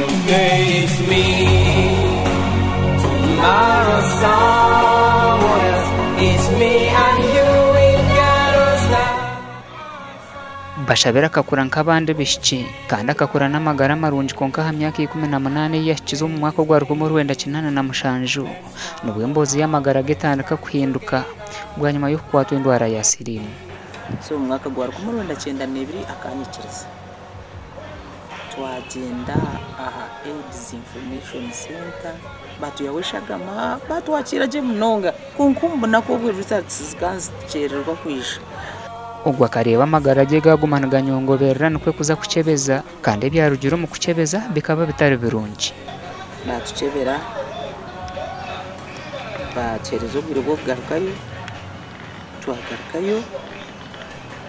Today it's me, tomorrow someone else. It's me and you, we gotta stop. Bashabire akakura nk'abandi baishiki kandi akakura n'amagara marungi kwonka aha myaka 18 ei yahikize omu mwaka ogwa 1987 nibwo emboozi y'amagara ge etandika kuhinduka bwanyima y'okukwatwa endwara ya siriimu. So omu mwaka gwa 1992 akanyikiriza twagyenda aha AIDS Information Centre batwihaho eshagama batwakiira gye munonga kwonka omu bunaku obwo results zikaba nizikyerererwa kwija. Ogwo akareeba amagara ge gaaguma niganyongoberera nikwo kuza kukyebeza kandi ebyarugire omu kukyebeza bikaba bitari birungi. Baatukyebera baatuheereza obwire bw'okugarukayo twagarukayo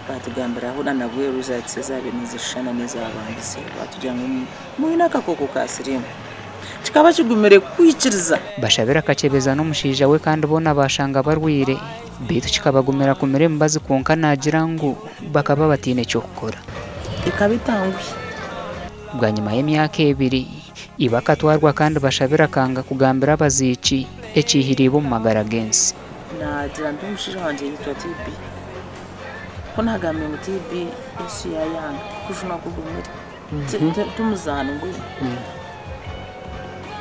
baatugambira hoona nabwo results ezaabaire nizishushana n'ezaabandize baatugira ngu mwine akakooko ka siriimu. Kikaba kigumire kwikiriza. Bashabire akakyebeza n'omushaija we kandi boona baashanga barwaire beitu kikabagumira kumira emibazi kwonka naagira ngu bakaba bataine ky'okukora. Ekaba etanguhi. Bwanyima y'emyaka ebiri, iba akatwarwa kandi Bashabire akanga kugambira abaziiki ekiihire iba omu magara g'ensi. Naagira nti omushaija wangye yaitwa TB. Ku naagambire ngu TB ensi yaayanga, kujunwa kugumire. Ti muzaano mbwenu.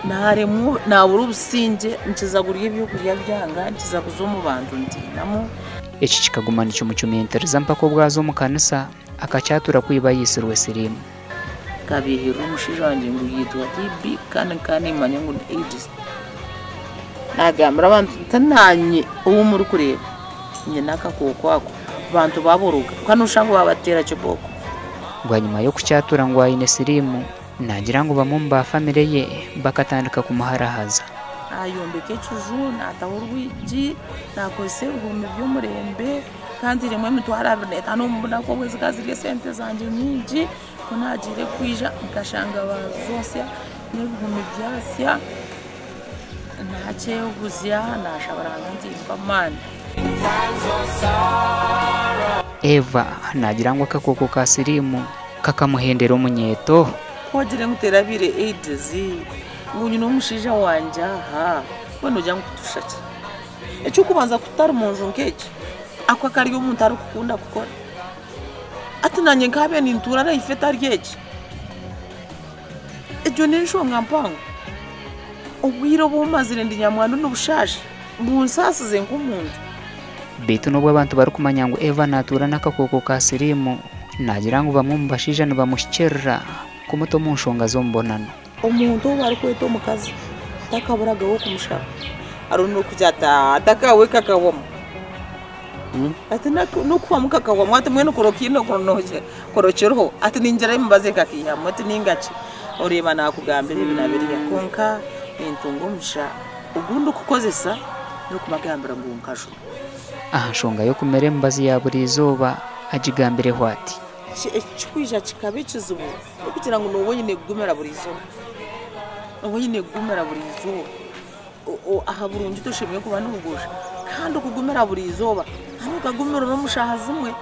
Naaremwa, naabura obusingye, nkiza kurya ebyokurya byanga, nkiza kuza omu bantu ntiinamu. Eki kikaguma nikimucumitiriza mpaka obu aza omu kanisa akakyatura ku iba yaitsirwe siriimu. Nkabiihiirira omushaija wangye ngu yaitwa TB kandi nkaba nimmanya ngu ni AIDS. Naagambira abantu nti naanye ou murikureeba nyine akakooko ako, abantu baboroga kandi nooshusha ngu baabateera kibooko. Bwanyima y'okukyatura ngu aine siriimu, naagira ngu bamwe omu ba famire ye bakatandika kumuharahaza. Naayombeka ekiju, naataho orwigi, naakozesa ebihumi by'omurembe kandi ntairemu emitwaro 25 omu bunaku obwo zikaba ziri esente zangye nyingi. Ku naagiire kwija nkashanga baazoosya n'ebihumi byasya, naakyehuzya naashaba Ruhanga nti mpa amaani. Eva naagira ngu akakooko ka siriimu kakamuhendera omunyeeto. Ku ogire ngu terabaire AIDS, ngu nyine omushaija wangye aha, mbwenu noogira ngu kutusha ki? Eky'okubanza kutari mu nju nk'egi, ako akari omuntu arikukunda kukora. Hati naanye nkaabaire nintuura life etari egi. Egyo n'enshonga mpango. Obwire obu mazire ndi nyamwandu nibushaasha, bunsaasize nk'omuntu. Beitu n'obu abantu barikumanya ngu Eva naatuura n'akakooko ka siriimu, naagira ngu bamwe omu bashaija nibamuhikiirira kumuta omu nshonga z'omubonano. Omuntu ou barikweta omukazi takaburagaho okumushaba. Hariho n'orikugira ati aa atakawe kakahwamu. Ati n'okuhwamu kakahwamu ati mbwenu kuri okiine kuri okiriho ati ningira emibazi ekakaihamu ati ninga ki. Oreeba naakugambira ebi na biriya kwonka nintunga omugisha ogu ndikukozesa n'okubagambira ngu nkajunwa. Aha nshonga y'okumira emibazi ya buri izooba agigambireho ati. Ekirikwija kikaba ekizibu n'okugira ngu nooba oine kugumira buri izooba. Nooba oine kugumira buri izooba. Aha burungi toshemereire kuba noogosha. Kandi okugumira buri izooba, kandi okagumira omu shaaha zimwe.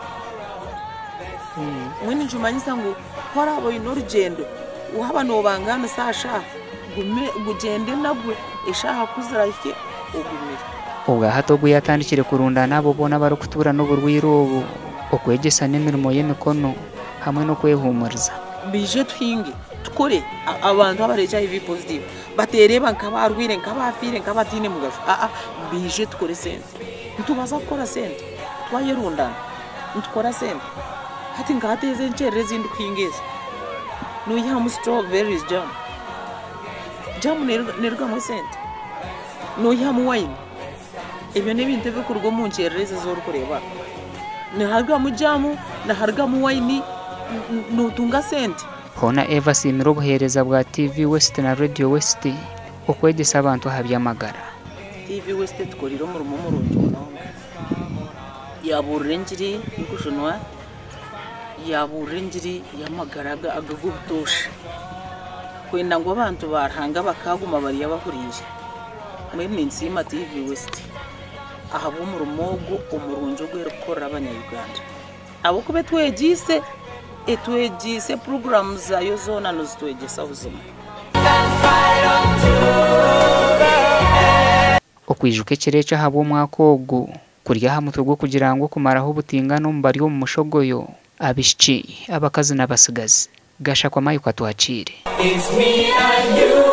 Mbwenu nikimanyisa ngu ku oraabe oine orugyendo, waaba noobangaanisa aha shaaha, ogyende nabwe eshaaha ku ziraahike ogumire. Obwa hati ogu yaatandikire kurundaana abo boona abarikutuura n'oburwaire obu, okwegyesa n'emirimo y'emikono hamwe n'okwehuumuriza. Baije tuhinge, tukore, abantu abari HIV positive bateereeba nk'abaarwaire, nk'abaafiire, nk'abataine mugasho, aa baije tukore sente. Nitubaasa kukora sente twayerundaana, nitukora sente. Hati nka hati ezi enkyerera ezi ndikuhinga ezi, noihamu strawberries jam, jam neerugamu esente. Noihamu wayini. Ebyo n'ebintu ebirikuruga omu nkyerera ezi ezi orikureeba. Niharugamu jaamu, niharugamu wayini, nootunga sente. Hoona Eva asiimire obuheereza bwa TV West na Radio West okwegyesa abantu aha by'amagara. TV West etukoreire omurimo murungi munonga. Yaabuurira engiri y'okujunwa, yaabuurira engiri y'amagara ag'obutoosha. Kwenda ngu abantu ba Ruhanga bakaaguma bari abahuriire. Mbwenu ninsiima TV West ahabw'omurimo ogu omurungi ogu erikukorera abanya Uganda. Ahabw'okuba etwegyeise. Etwegyeise puroguraamu zaayo zoona nizitwegyesa buzima. Okwijuka ekiro ekyo ahabw'omwaka ogu kuri aha mutwe gw'okugira ngu okumaraho obutingana omu bari omu mushogoyo, abaishiki, abakazi n'abatsigazi. Gashakwa Mike Atwakiire. It's me and you.